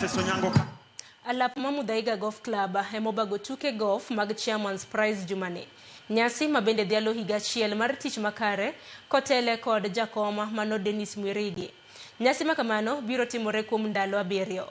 Alap ma Muthaiga Golf Club ema obago tuke golf mag Chairman's Prize jumani. Nyasi ma bende dhialo higa achiel mar tich makare kotele kod jakom mano Dennis Mwirigi. Nyasi ma kamano biro timore kuom ndalo 7.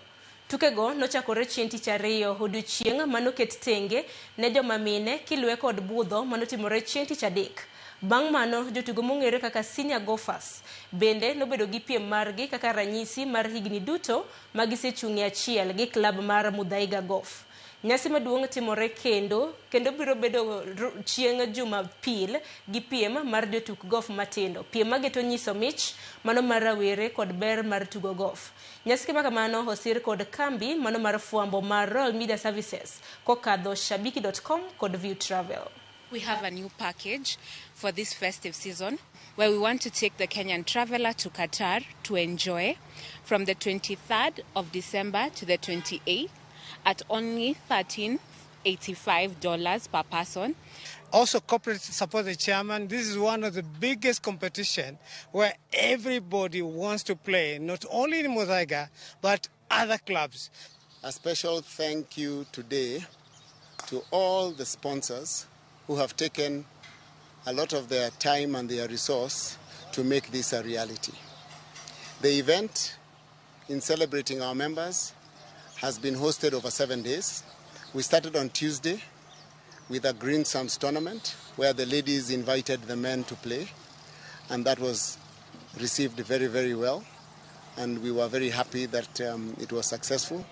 Tukego nochakore chieng' tich ariyo odiochieng' manoket tenge ne joma mine kiluwe kod budho manotimore chieng' tich adek. Bang' mano jotugo mong'ere kaka senior golfers bende nobedo gi piem margi kaka ranyisi mar higni duto ma gisechung' e achiel gi klab mar Muthaiga Golf. Nyasi maduong' timore kendo biro bedo chieng' Jumapil gi piem mar jotuk golf matindo. Piem mageto nyiso mich mano mar rawere kod ber mar tugo golf. Nyasi ma kamano osir kod kambi mano mar fwambo mar Royal Media Services kokadho shabiki.com kod View Travel. We have a new package for this festive season where we want to take the Kenyan traveler to Qatar to enjoy from the 23rd of December to the 28th at only $1,385 per person. Also, corporate support the chairman. This is one of the biggest competition where everybody wants to play, not only in Muthaiga, but other clubs. A special thank you today to all the sponsors who have taken a lot of their time and their resource to make this a reality. The event in celebrating our members has been hosted over 7 days. We started on Tuesday with a Greensomes tournament where the ladies invited the men to play, and that was received very, very well, and we were very happy that it was successful.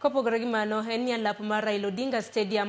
Kopogore gi mano, en ni alap mar Raila Odinga Stadium.